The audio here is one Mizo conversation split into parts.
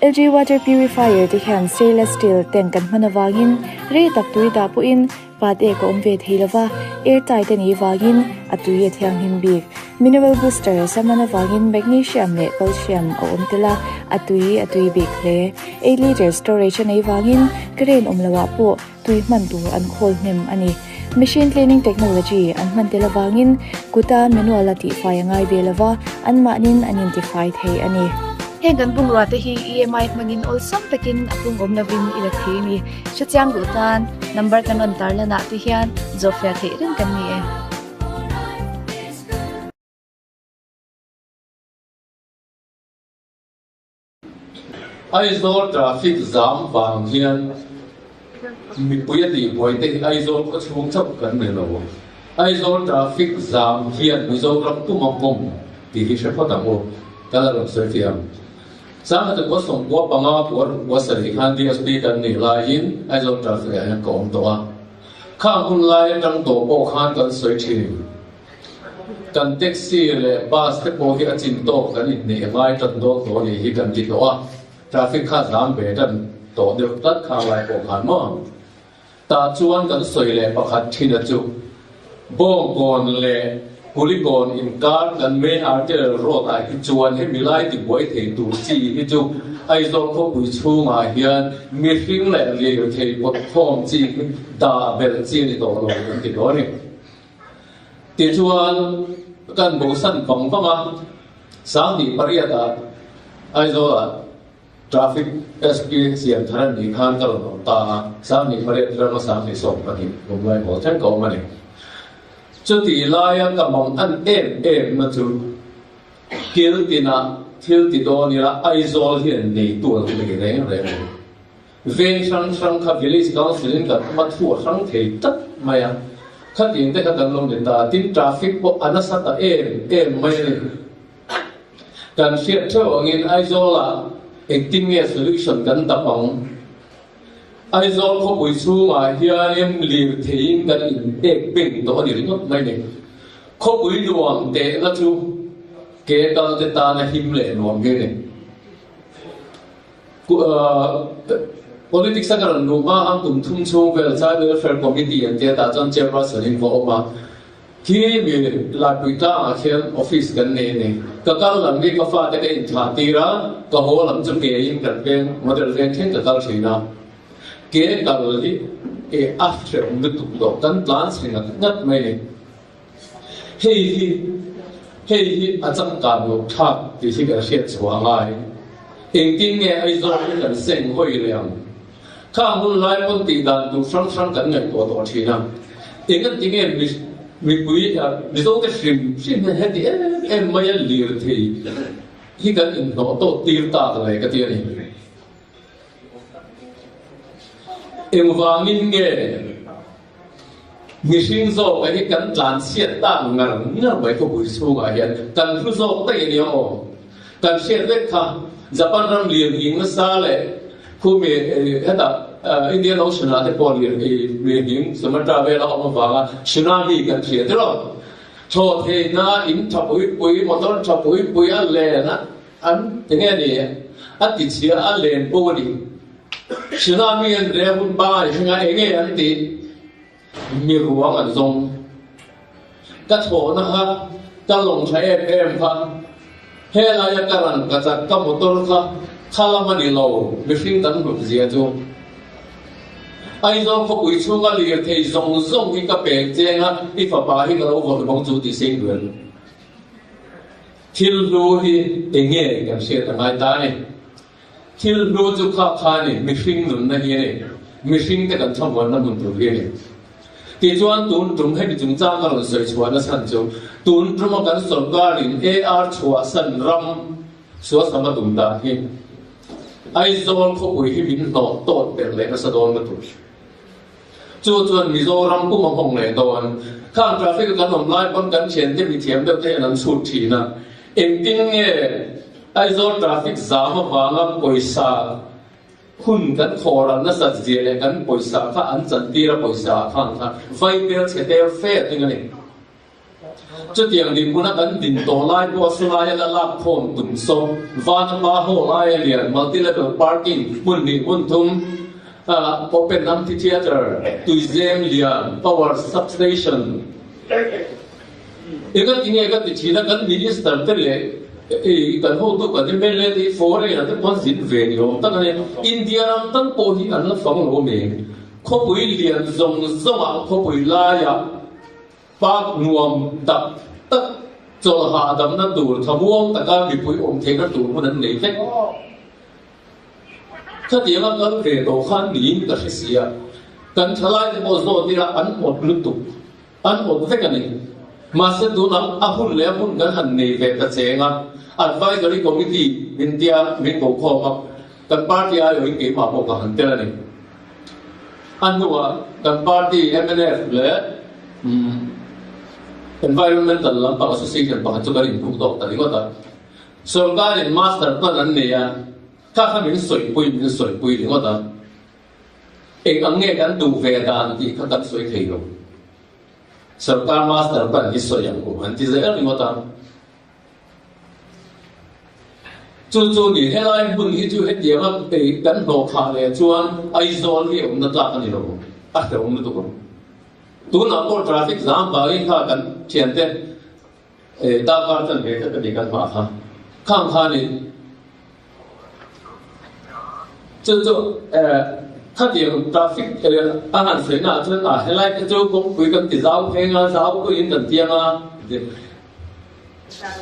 LG water purifier te hian stainless steel tank kan hman avangin rei tak tui dah pawhin pat ek a awm ve thei lova, air tight a nih vangin a tui a thianghlim bik. Mineral booster saman avangin magnesium leh calcium a awm tel a, a tui a tui bik hle. Eight litre storage a neih vangin current awm loah pawh tui hman tur an khawl hnem a ni. Machine cleaning technology an hman tel avangin kuta manual a tihfai a ngai ve lova, anmahnin an intifai thei a ni. Heng kan bungrua te hi EMI hmangin awlsam takin a pung awm lovin i la thei a ni. Hrechiang duh tan number kan rawn tarlan ah te hian zawhfiah theih reng kan ni e. Aizawl traffic zam vang hian mipui a tihbuai te hi Aizawl khaw chhung chauh kan ni lo. Aizawl traffic zam hian Mizoram pum a nghawng tih hi hre phawt ang u. Ka la rawn sawi fiah ang. Sangha chu kua 95 kua ruk kua sarih khan DSP kan nih laiin Aizawl traffic ah hian ka awm tawh a. Khang hun lai atang tawh pawh khan kan sawi thin. Kan taxi leh bus te pawh hi a chin tawk kan inneih ngai tan dawn tawh a nih hi kan ti tawh a, traffic kha zam ve tan tawh deuh tlat khang lai pawh khan maw? Tah chuan kan sawi leh pakhat thin a chu Bawngkawn leh Kulikawn inkar kan main arterial road ah hi chuan hemi lai tibuai thei tur chi hi chu Aizawl khawpui chhungah hian mihring leh lirthei pawtkhawm chi hi dah belh chi a ni tawh lo kan ti tawh a ni. Tichuan, kan bosan vang vang a, 2008 ah Aizawlah Traffic SP siam thar an nih khan ka rawn awm ta a, 28 atanga 24 kum lai haw thleng ka awm a ni. Chutih laia ka mang an em em na chu kil tinah thil ti dawn ila Aizawl hian neitu an nei reng reng a ni. Veng hrang hrang kha Village Council in kan awm a, thu a hrang thei tlat mai a, khatiang te kha kan lo ni ta, tin traffic pawh a nasa ta em em mai a ni. Kan hriat theuh angin Aizawl ah engtin nge solution kan dap ang? Aizawl khawpui chhungah hianin lirtheiin kan inpek beng tawh a ni ringawt mai ni. Khawpui nuam tehna chu ke kal te tana him leh nuam hi a ni. Politics a ka rawn luh hma ang kum thum chhung vel Child Welfare Committee an tia tah chuan Chairperson in ka awm a, khi mi Laipui tlangah khian office kan nei a ni. Ka kal lam hi ka fate ka inthlah tir a, ka haw lam chu ke in kan veng model veng thleng ka kal thin a. Ke kal hi e a hrehawm lutuk tawh, kan tlan chhe ngat ngat mai a ni. Hei hi hei hi a changkan loh thlak tih hi kan hriat chhuah a ngai. Engtin nge Aizawl hi kan seng hawi leh ang? Khang hun lai pawn tih dan tur hrang hrang kan ngaihtuah tawh thin a. Engan ti nge mipui Mizote hrim hrim hian heti em em mai a lirthei hi kan inhnawh tawh tir tak le ka ti a ni. Engvangin nge mihring zawka hi kan tlan chhiat tak ngar ngar mai khawpui chhungah hian kan hlu zawk daih a nia aw. Kan hriat vek kha Japan ram lirnghing nasa leh khumi hetah Indian Ocean ah te pawh lirnghing Sumatra vela awm avanga tsunami kan hria tiraw. Thlawhtheihna in tha pui pui motor tha pui pui a len a. An ti nge ni? A ti chhia a len bo a ni. Tsunami an reh hun pangai hringa eng nge an tih? Mi ruang an zawng. Ka thawhna kha ka lawng tha em em kha, helaia ka rang ka chak ka motor kha kha lam a ni lo, mihring kan hlut zia chu. Aizawl khawpui chhunga lirthei zawng zawng hi ka pek cheng a, i fapa hi ka lo vawrh bawk chu ti seng duh em? Thil hlu hi eng nge kan hriat a ngai ta a ni. Thil hlu chu kha kha a ni, mihring nunna hi a ni, mihring te kan thlamuanna hmun tur hi a ni. Tichuan tun tum hemi chungchang ka rawn sawi chhuahna chhan chu tun tuma kan sawrkarin AR chhuahsan ram suasam a tum dan hi Aizawl khawpui hi min hnawh tawt ber leh nasa dawn lutuk. Chu chuan Mizoram pum a hawng leh dawn. Khang traffic a kan awm lai pawn kan thiante mithiam deuh te hian an chhut thin a. Engtin nge Aizawl traffic zam avanga pawisa hun kan thawhral nasat zia leh kan pawisa kha an chantir a pawisa ah khang kha vai tel chhe tel fe a tling a ni. Chutiang dinhmuna kan din tawh lai pawh sulaia la lak khawm tum sawm, Vanapa Hall aia lian multi-level parking hmun hnih hmun thum, open amphitheatre, tuizem lian, power substation. Engatinge ka ti thin a, kan minister te leh kan hotu kan mla te hi foreign ah te pawh an zin ve ni awm tak a ni. India ram tan pawh hi an la fang lo a mi? Khawpui lian zawng zawngah khawpui laiah Park nuam tak tak chawlh hahdamna tur thamuang taka mipui awm theihna tur hmun an nei vek. Khatianga kal ve tawh khan niin ka hre si a, kan thalaite pawh zawt ila an awt lutuk, an awt vek a ni. Mahse tunah a hun leh a hmun kan han nei ve ta cheng a, Advisory Committee min tia min ko khawm a, kan party aiawhin keimah pawh ka han tel a ni. A hnuah kan party mnf leh Environmental lampang Association pakhat chu kan inhmuh tawk ta ringawt a. Sorkarin master plan an nei a, kha kha min sawipui min sawipui ringawt a. Eng ang nge kan duh ve dan tih kha kan sawi thei lo. Sorkar master plan hi sawi ang u an ti zel ringawt a. Chu chu ni, helai hmun hi chu hetianga ei kan hnawh khah leh chuan Aizawl hi awmna tlak a ni lo, a hrehawm lutuk ang. Tunah pawh traffic zam vangin kha kan thiante darkar chan ve tlat a ni kan hmah kha. Khang khanin chu chu khatiang traffic a han sawi naah chuan a helai te chu kawngpui kan ti zau pheng a, zau puiin kan tiang a.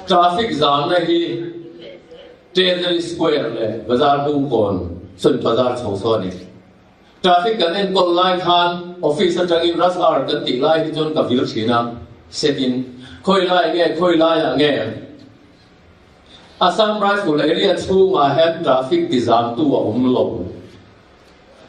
Traffic zahna hi Treasury Square leh Bazar Bungkawn sawn bazar chho saw a ni. Traffic kan enkawl lai khan office atangin rush hour kan tih lai hi chuan ka vil thin a, set in khawi lai nge khawi laiah nge Assam Rifle area chhungah hian traffic tizamtu a awm lo.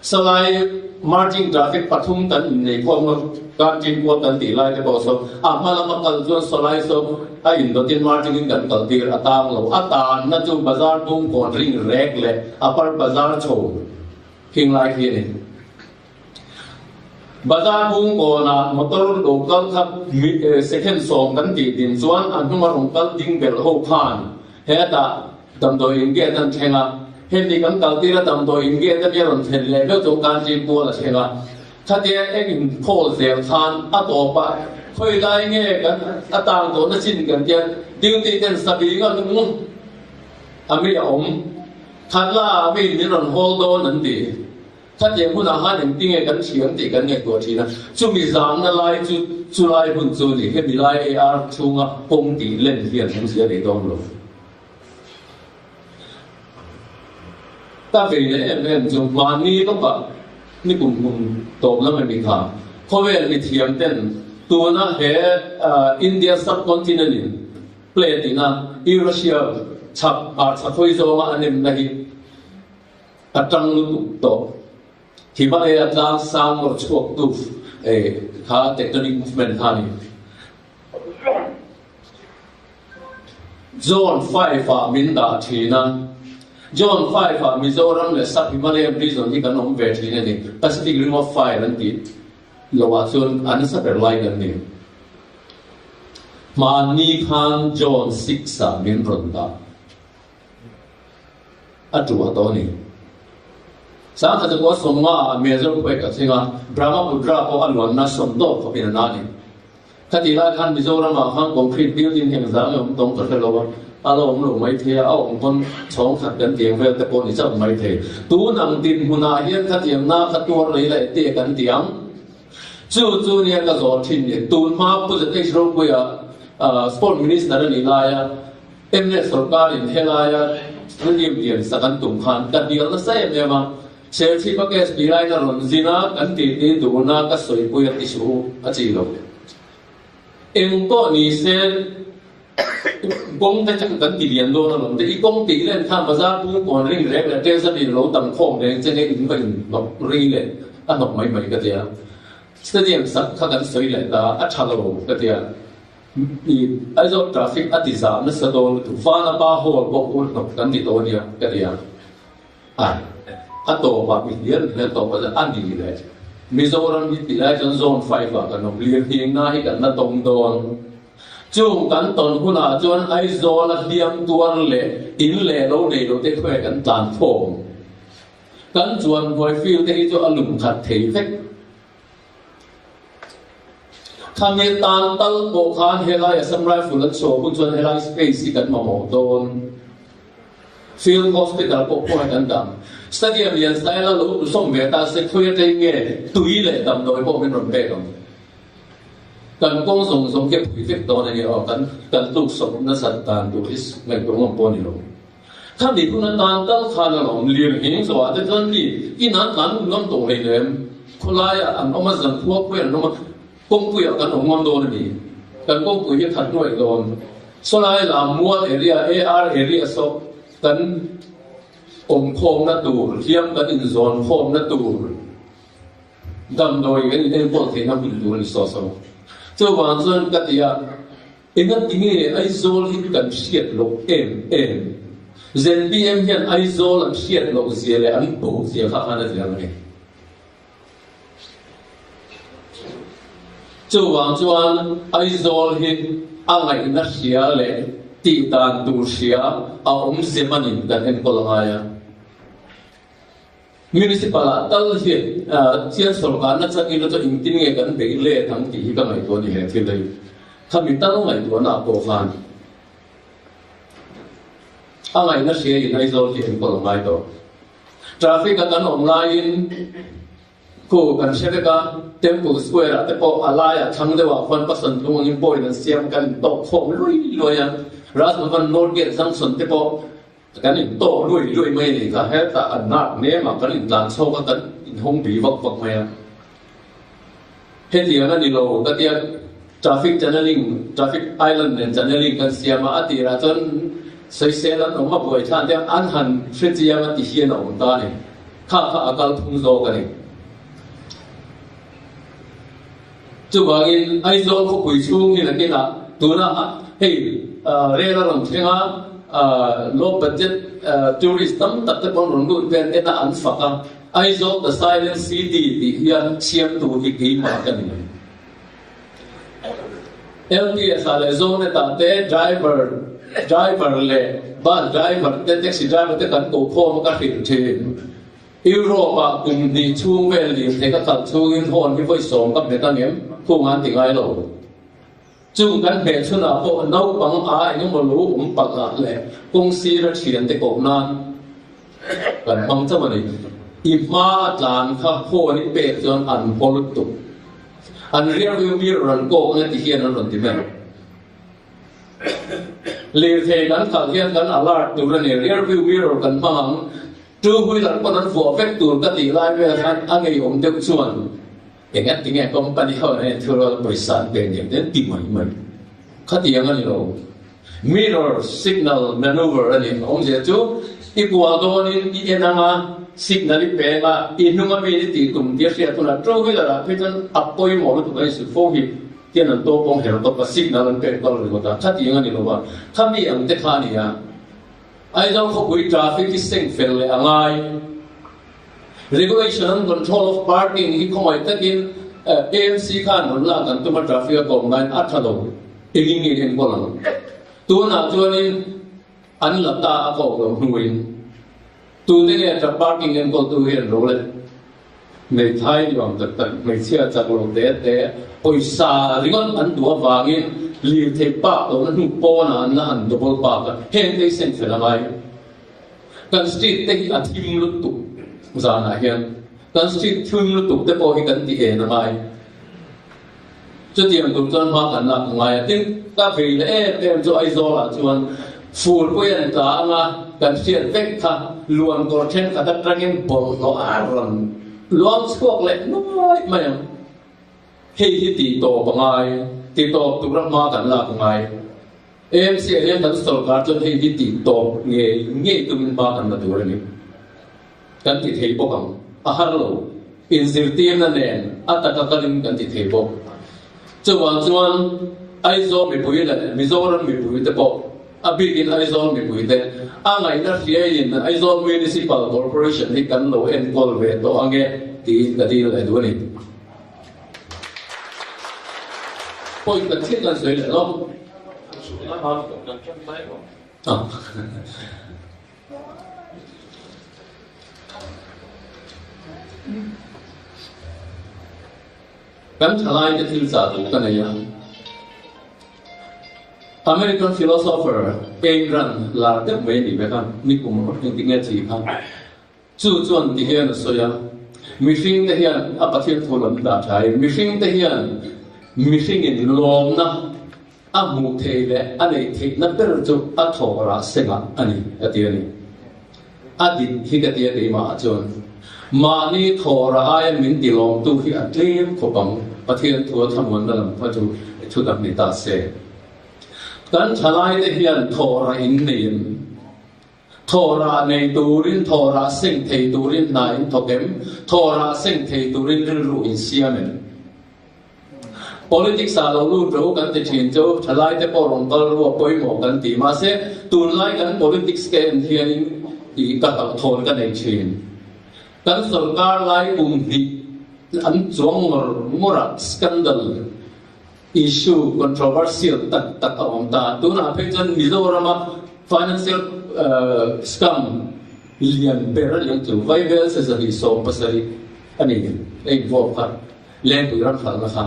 Salai marching traffic pathum kan innei khawm a, kan tin kual kan tih lai te pawh saw a hma lama kal chuan salai saw a indawtin marching in kan kal tir a tang lo. A tanna chu bazar bungkawn ring rek leh upper bazar chho khing lai khi a ni. Bazar bungkawnah motor lo kal kha second 10 kan tih din chuan a hnunga rawn kal ding belh ho khan hetah Damdawi in gate an thleng a, hemi kan kal tir a damdawi in gate a mi a rawn thlen leh meuh chuan Kanji kual a thleng a, khatia eng in khawl zel khan a tawp a, khawi lai nge kan a tang tawh na chin kan tian duty ten sabing a lung a mi a awm, khatla a mi min rawn hawl dawn an ti. Khatiang hunah khan engtinge kan thiam tih kan ngaihtuah thin a, chumi zamna lai chu chulai hun chu a ni. Hemi lai AR chhunga kawng tih len hian awmzia nei dawn lo. Ka vei leh em em chu mahni lawkah ni kum kum tawp lam em ikha khawvel mithiam ten tuna he India subcontinent in plate ina Eurasia chhak ah chhak hawi zawnga an emna hi A tang lutuk tawh. Himalaya tlang sang rawh chhuak tu kha tectonic movement kha a ni. Zone 5 ah min dah thin a. Zone 5 ah Mizoram leh Sub Himalayan region hi kan awm ve thin a ni. Pacific Ring of Fire an tih loh ah chuan a nasa ber lai kan ni. Hmanni khan Zone 6 ah min rawn dah. A tuah tawh a ni. Sangkhat chu pawh 50 ah Major Quake a thleng a, Brahmaputra pawh a luanna 10 khawpin a na a ni. Khatih lai khan Mizoram ah khan concrete building hi engzah nge awm tawng ka hre lo a, a la awm lo mai thei a, a awm pawn chhawng khat kan tiang vel te pawh ni chauh mai thei. Tun ang dinhmunah hian khatiang na kha tuar lei leh te kan ti ang. Chu chu nia ka zawh thin ni. Tun hma Pu ZH Ropuia Sport Minister a nih laia Mnf sorkarin helaia stadium lian sak an tum khan ka hnial nasa em em a, Serchhip a case tih laiin a rawn zin a, kan titi duhna ka sawipui a ti suh u a chi lo. Eng pawh ni se kawng te chu kan ti lian dawn alawm te, i kawng tih len khan bazar bungkawn ring reng leh Treasury lo dang khawm reng che nge in va in hnawk ri leh a hnawk mai mai ka ti a, stadium sak kha kan sawi leh ta a tha lo ka ti a. Aizawl traffic a ti zah nasa dawn lutuk, Vanapa hall pawh ul hnawk kan ti dawn nia ka ti a, ai a tawpah mi hliam hliam tawp a a ni le. Mizoram hi ti lai chuan zone 5 ah kan awm, lirnghing na hi kan la tawng dawn. Chung kan tawn hunah chuan Aizawla hliam tuar leh in leh lo nei lote khawiah kan tlan khawm. Kan chuan hnuai field te hi chu a lum khat thei vek. Khami tan tal pawh khan helai Assam Rifle an chhuah hun chuan helai space hi kan mamawh dawn. Field Hospital pawh khawngaih kan dang. Stadium lian style a lo tlu sawm ve ta se khawi atang nge tui leh damdawi pawh min rawn pek ang. Kan kawng zawng zawng khi a phui vek dawn a nia aw, kan kan tluk sawp nasat dan tur hi ngaihtuah ngam pawh a ni lo. Khami hun atan tal khan a lawm lirnghing zawhah te chuan mi inah tlan ngam tawh hleinem, khawlaiah an awm a, zankhua khawiah an awm a, Kawngpuiah kan awm ngam dawn a ni. Kan kawngpui hi khat nuaih dawn. Sawlai lam mual area, AR area saw kan awmkhawmna tur, hliam kan inzawn khawmna tur, damdawi kan inenkawl theihna hun tur a ni saw saw. Chuvang chuan ka ti a, engati nge Aizawl hi kan hriat loh em em? ZPM hian Aizawl an hriat loh zia leh an bo zia kha khan a ziak a ni. Chuvang chuan Aizawl hi a ngaihna hria leh tih dan tur hria a awm zem a nin kan enkawl a ngai a. Municipal ah tal hi chian sawrkar na changin chu engtin nge kan beih let ang tih hi ka ngaihtuah a ni he thil hi. Khami tal ngaihtuahna ah pawh khan a ngaihna hria in Aizawl hi enkawl a ngai tawh. Traffic a kan awm laiin khu kan hre vek a, Temple Square ah te pawh a laiah thlang deuhah khuan Pasan tlung angin point an siam kan intawk khawm lui lui a, Raj Bhavan North Gate Junction te pawh kan intawk lui lui mai a ni kha, hetah an nak nemah kan intlan chhawk a, kan inhawng bih vak vak mai a. Hetiang a ni lo ka tia traffic channeling, traffic island nen channeling kan siam a, a tirah chuan sawisel an awm a buai thlan te an han hre chiang a ti hian a awm ta a ni. Kha kha a kal phung zawk a ni. Chuvangin Aizawl khawpui chhung hi nakinah tuna hei rel a rawn thleng a, low budget tourist tam tak te pawh an rawn lut vel en a an fak a, Aizawl the silent city tih hian siamtu hi keimah ka ni mai. LTS ah leh Zonet ah te driver driver leh bus driver te taxi driver te kan koh khawm a ka hrilh thin. Europe ah kum hnih chhung vel lirthei ka khalh chhungin horn hi vawi sawm ka hmet angem khung an ti ngai lo. Chung kan hmeh chhunah pawh naupang a engemaw lo awm palh ah leh kawng sira thiante koh nan kan hmang chauh a ni. I hma a tlan kha hawn i pek chuan an haw lutuk. An rear view mirror an kawk anga ti hian an rawn ti mai. Lirthei kan khalh hian kan alert tur a ni. Rear view mirror kan hmang ang. Two wheeler pawn an vuah vek tur ka tih lai vel khan a ngeiawm deuh chuan Enga tinge company ho hian thil rual pawisa an pek niam ten ti mai mai. Khatiang a ni lo. Mirror signal maneuver a ni. A awmzia chu i kual dawnin i en anga signal i peng a, i hnung a mi i tih tum tia hriat hunah two wheeler ah phei chuan a pawimawh lutuk a insuih fo hi tian an tawp awng her tawp a signal an pek kal ringawt a. Khatiang a ni lo a. Khami ang te kha a ni a. Aizawl khawpui traffic hi seng fel leh a ngai. Regulation and Control of Parking hi khawngaih takin AMC khan rawn lak an tum a, traffic a kawm laiin a tha lo engin nge enkawl ang? Tunah chuanin an la ta a kawk lo hnuin tute nge truck parking enkawltu hi an ro le? Hmeithai ni awm tak tak, hmeichhia chak lo te te pawisa ringawt an duh avangin lirthei park lohna hnu pawnah an la han double park a, heng te hi seng fel a ngai. Kan street te hi a thim lutuk zanah hian kan street thim lutuk te pawh hi kan ti en a ngai. Chutiang tur chuan hma kan lak a ngai a. Tin, ka vei leh em em chu Aizawlah chuan fur pawh hi an tla ang a, kan hriat vek kha luan kawr thenkhat atangin bawlhhlawh a rawn luang chhuak leh nuai mai ang. Hei hi tih tawp a ngai, ti tawp tura hma kan lak a ngai. AMC ah hian kan sawrkar chuan hei hi tih tawp ngei ngei tumin hma kan la tur a ni. Kan ti thei bawk ang. A har lo. Inzirtirna nen a taka kalin kan ti thei bawk. Chuvang chuan Aizawl mipui leh Mizoram mipui te pawh, a bikin Aizawl mipui te, a ngaihna hriaiin Aizawl Municipal Corporation hi kan lo enkawl ve tawh ange tiin ka dil leh duh a ni. Point ka thil kan sawi leh lawk. Kan thalaite thil chah duh ka nei a. American philosopher Ayn Rand lar deuh mai a nih vek a, nikum engtik nge chi kha? Chu chuan ti hian a sawi a, Mihringte hian a Pathian thu lam dah tha in, mihringte hian mihringin lawmna a hmuh theih leh a neih theihna ber chu a thawk rah sengah a ni, a ti a ni. A dik hi ka ti a keimah ah chuan mahni thawh rah aia min ti lawmtu hi a tlem khawp ang, Pathian thu a thlamuanna lam kha chu thu dang ni ta se. Kan thalaite hian thawh rah in nei em? Thawhrah nei turin, thawhrah seng thei turin hna in thawk em? Thawhrah seng thei turin rilru in siam em? Politics ah lo lut ro kan ti thin chu thalaite pawh rawn kal ru a pawimawh kan ti. Mahse, tunlai kan politics ka en hianin ih ka hlauhthawn ka nei thin. Kan sorkar lai kum hnih an chuang ngawr ngawr a, scandal Issue controversial tak tak a awm ta. Tunah phei chuan Mizorama financial scam lian ber a ni ang chu. Vaivel sazahnih 70 a ni a involve kha Lengpui ram hralhna kha.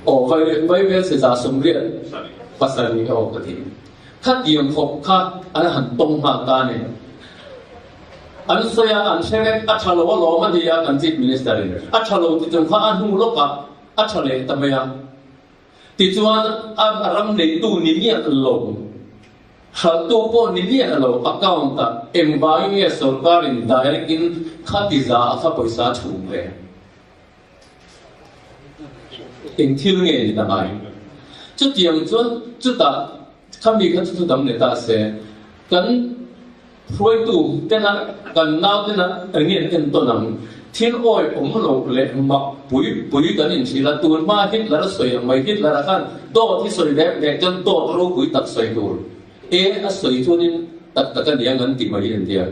Aw Vaivel sazah 87 aw ka ti. Khatiang khawp kha an han tawng nghal ta a ni. An sawi a, an hre vek, a tha lo alawm a ni a kan Chief Minister in a tha lo ti chung kha a hnu lawk ah a tha leh ta mai a. Tichuan a ram neitu ni miah lo, hralhtu pawh ni miah lo account ah engvangin nge sorkar in direct in khati za a kha pawisa a chhung ve? Eng thil nge ni ta ngai? Chutiang chuan chutah khami kha chu dam leh ta se, kan hruaitu tena kan nau tena eng nge an entawn ang? Thil awi awm loh leh mak pui pui kan inhrilh a, tun hma Hitler a sawi ang mai, Hitler a khan dawt hi sawi vek vek chuan dawt ropui tak sawi tur e a sawi chuanin tak tak a niang an ti mai an tia.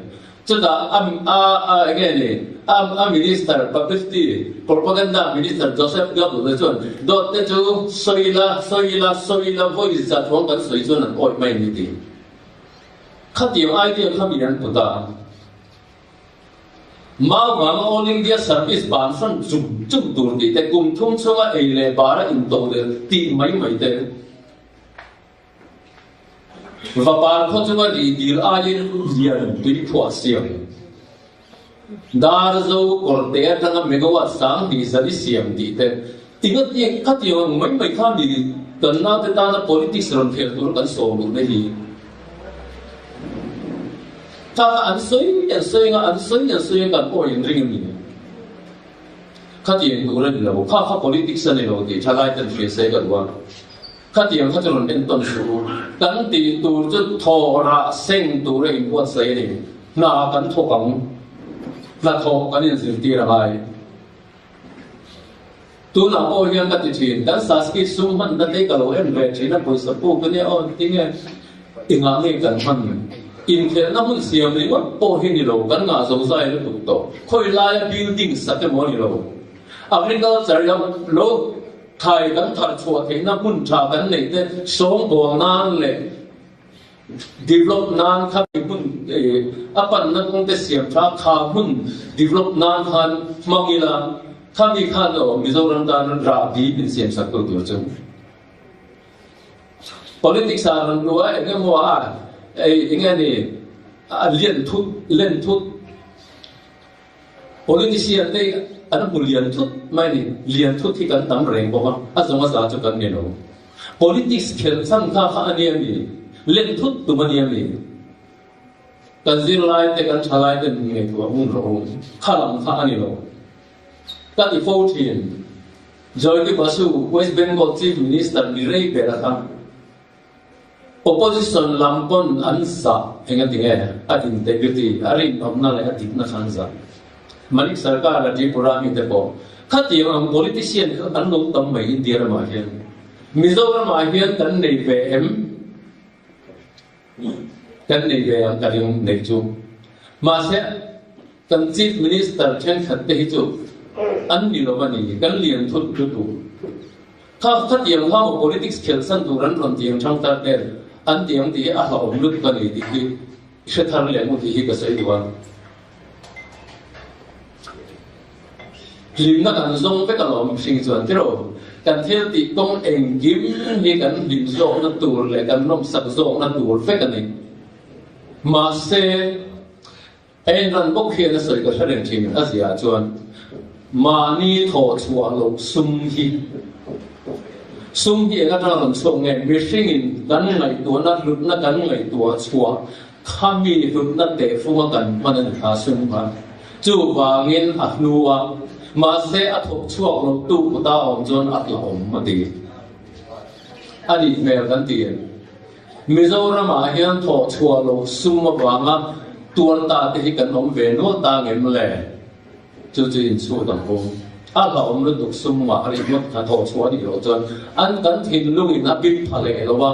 Chutah a a a enge ni a a minister publicity propaganda minister Joseph Goebbels chuan dawt te chu sawi la sawi la sawi la vawi za thuang kan sawi chuan an awih mai ni ti. Khatiang idea kha mi an put a. Mau vanga All India Service ban san chum chum tur tih te kum thum chhunga ei leh bara intoh leh tih mai mai te. Vapar khaw chunga ri dil aiin lian tui phuah siam. Dar zo kawrte atanga megawatt 2000 i siam tih te tinga tiang khatiang ang mai mai kha mi kan naute tana politics rawn khel tur kan sawm luh na hi. Kha kha an sawi an sawi anga an sawi an sawi anga kan awi an ring a ni. Khatiang tur a ni lo. Kha kha politics a ni lo tih thalai ten hria se ka duh a. Khatiang kha chu rawn entawn suh u. Kan tih tur chu thaw rah seng tur a inbuatsaih a ni. Hna kan thawk ang. Hna thawk kan inzirtir a ngai. Tunah pawh hian ka ti thin, kan Saski sum hmanna te ka lo en ve thin a, pawisa puk a nia aw tinge engah nge kan hman? Inkhelhna hmun siam ringawt pawh hi ni lo, kan ngah zo zai lutuk tawh. Khawi laia building sak emaw a ni lo. Agriculture lo Thlai kan thar chhuah theihna hmun tha kan neih te sawngbawl nan leh develop nan kha mi hmun a panna kawng te siam tha kha hmun develop nan khan hmang ila kha mi khan aw Mizoram tan rah bi min siam sak tu tur chu politics ah rawn luh a eng emaw a eng nge ni a lian thut len thut. Politician te an hmu lian thut mai a ni. Lian thut hi kan tam reng bawk a, a zawng a za chu kan ni lo. Politics khelh chhan kha kha a nia mi? Len thut tum a nia mi? Kan zirlai te, kan thalai ten ngaihtuah ngun rawh u. Kha lam kha a ni lo. Ka ti fo thin. Jyoti Basu, West Bengal Chief Minister mi rei ber a kha. Opposition lam pawn an zah eng a ti nge? A integrity, a rinawmna leh a dikna kha an zah. Manik Sarkar a Tripura mi te pawh khatiang ang politician kha an lo tam mai India ramah hian. Mizoramah hian kan nei ve em? Kan nei ve ang ka ring nei chu. Mahse kan Chief Minister thenkhat te hi chu an ni lo a ni, kan lian thut lutuk. Kha khatiang kha maw politics khelh san tur an rawn tiang thang tar ten an tiang tih hi a hlauhawm lutuk a ni tih hi hre thar leh ngut tih hi ka sawi duh a. Hlimna kan zawng vek alawm mihring chuan tiraw kan thil tih kawng engkim hi kan hlim zawkna tur leh kan nawmsak zawkna tur vek a ni. Mahse. Hei ran bawk hian a sawi ka hre reng thin a ziah chuan mahni thawh chhuah loh sum hi sum hi eng atanga rawn chhuak nge mihringin kan ngaihtuahna hlutna kan ngaihtuah chhuah khami hlutna tehfunga kan hman a ni kha sum kha chuvangin a hnu a mahse a thawk chhuak loh tu kuta awm chuan a hlauhawm a ti a nih hmel kan ti. Mizoramah hian thawh chhuah loh sum avanga tual ta te hi kan awm ve nual ta ngem le? Chu chu inchhut ang u. A hlauhawm lutuk sum mah a nih ngawt kha thawh chhuah a nih loh chuan an kan thinlungin a bit pha leh lo a,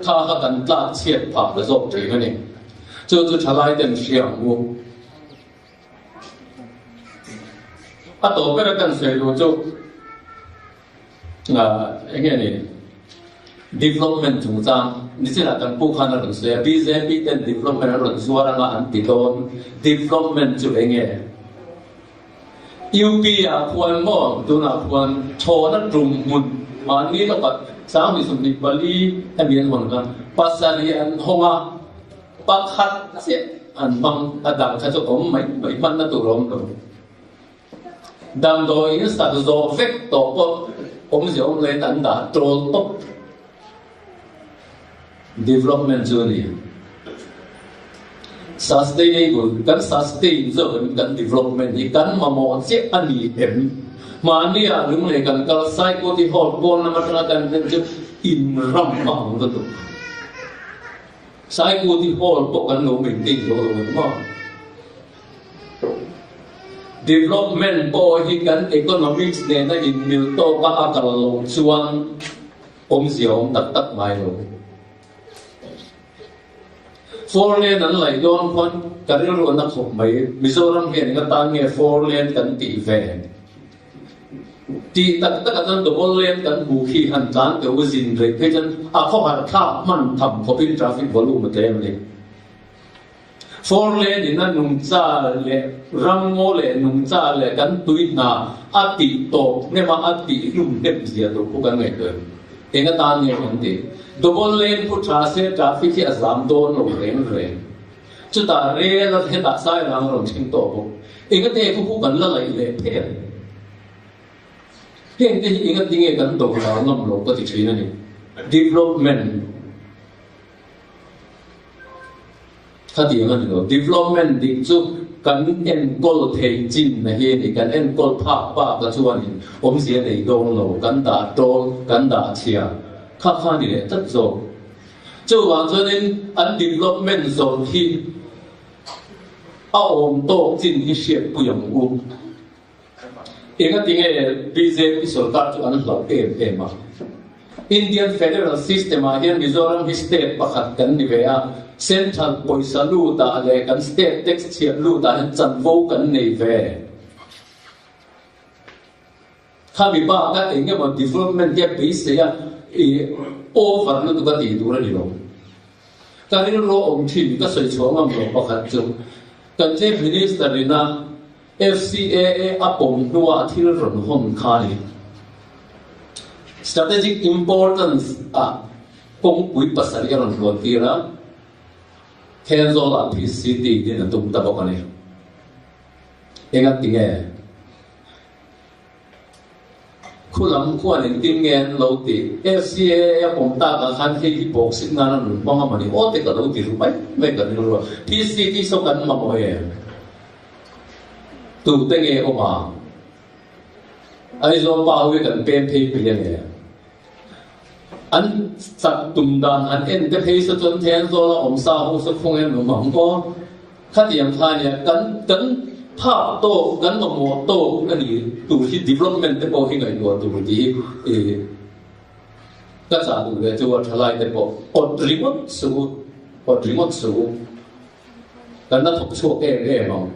kha kha kan tlak chhiat phah ta zawk thin a ni. Chu chu thalai ten hria ang u. A tawp ber a kan sawi duh chu. Eng nge ni development chungchang nichinah kan pu khan a rawn sawi a, bjp ten development a rawn zuar anga an ti dawn, development chu eng nge? UP ah khuan maw tunah khuan chhawna tum hmun mahni lawkah 2024 hemi an hawn kha pasarih an hawng a, pakhat chiah an hmang a dang kha chu awm mai mai hmanna tur a awm lo. Damdawiin sak zawh vek tawh pawh awmzia awm loin an dah tawl tawp. Development chu a ni. Sustainable, kan sustain zawk em kan development hi kan mamawh chiah a ni em? Mahni ah lunglei kan kal Saikawti Hall pawn lam atanga kan hlen chu in ram a ang lutuk. Saikawti Hall pawh kan lo maintain zo lo em maw? Development pawh hi kan economics nena inmil tawka a kal loh chuan awmzia awm tak tak ngai lo. Four lane an laih dawn khuan ka rilru a na khawp mai. Mizoram hian enga tan nge four lane kan tih ve? Tih tak takah chuan double lane kan hmuh khi han tlan teh u zin rei phei chuan a khawhar thlak hman tham khawpin traffic volume a tlem a ni. Four lane in a nungcha leh ramngaw leh nungcha leh kan tui hna a tih tawp hnem a, a tih hlum hnem zia tur khu kan ngaihtuah em? Eng atan nge kan tih? Double lane khu tha se traffic hi a zam dawn lo reng reng. Chutah rel a hetah sairang a rawn thleng tawh bawk. Engate khu khu kan la laih leh phel. Hengte hi engatinge kan do hlau ngam lo ka ti thin a ni. Development. Khatiang a ni lo. Development dik chu kan enkawl thei chin na hi a ni. Kan enkawl phak bak a chuanin awmzia nei dawn lo. Kan dah tawl, kan dah chhia kha kha a ni leh tlat zawk. Chuvang chuanin an development zawrh hi a awm tawk chin hi hriatpui ang u. Engatinge bjp sorkar chu an hlauh em em a? Indian Federal System ah hian Mizoram hi state pakhat kan ni ve a, Central pawisa lut ah leh kan state tax chhiat lut ah hian chanvo kan nei ve. Khami bak a engemaw development hi a beisei a, i over lutuk a tih tur a ni lo. Ka rilru a awm thin, ka sawi chhuah ngam lo pakhat chu kan Chief Minister in a FCAA a pawm hnua thil rawn hawn kha a ni. Strategic importance ah kawngpui pasarih a rawn hluan tir a, Thenzawl ah PCT din a tum ta bawk a ni. Enga tinge? Khulam khuan engtin nge an lo tih? FCAA a pawm takah khan hei hi bawksik nan a rawn hmang a mawni aw te ka lo ti ru mai mai ka rilru a. PCT saw kan mamawh em? Tute nge awm a? Aizawl pa ho hi kan pem phei pui a nge? An chak tum dan han en te phei saw chuan Thenzawl a awm sa ho saw khawng em awm ang aw. Khatiang kha nia kan kan phak tawk kan mamawh tawk a ni tur hi development te pawh hi ngaihtuah tur tih hi i ka chah duh ve chu a thalai te pawh awt ringawt suh u awt ringawt suh u kan la thawk chhuak em em ang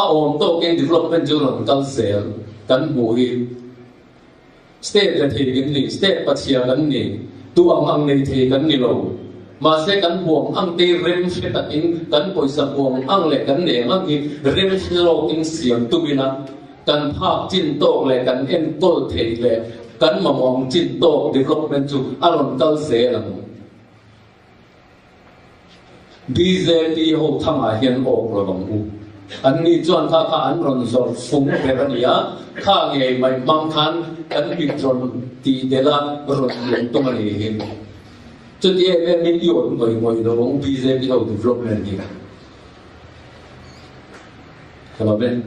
a awm tawkin development chu rawn kal zel kan hmuh hi. State rethei kan ni, state pachhia kan ni, duh ang ang nei thei kan ni lo. Mahse kan huam ang te rem hre takin kan pawisa huam ang leh kan nei ang ang hi rem hre zawkin siam tum ila kan phak chin tawk leh kan enkawl theih leh kan mamawh ang chin tawk development chu a rawn kal zel ang. Bjp ho thangah hian awk lo ang u. An ni chuan kha kha an rawn zawrh fung ber a ni a, kha ngei mai hmang khan kan petrol tih delh a rawn lian tum a ni hi. Chuti em em in i awt ngawih ngawih lo ang u bjp ho development hi. Ka lo en.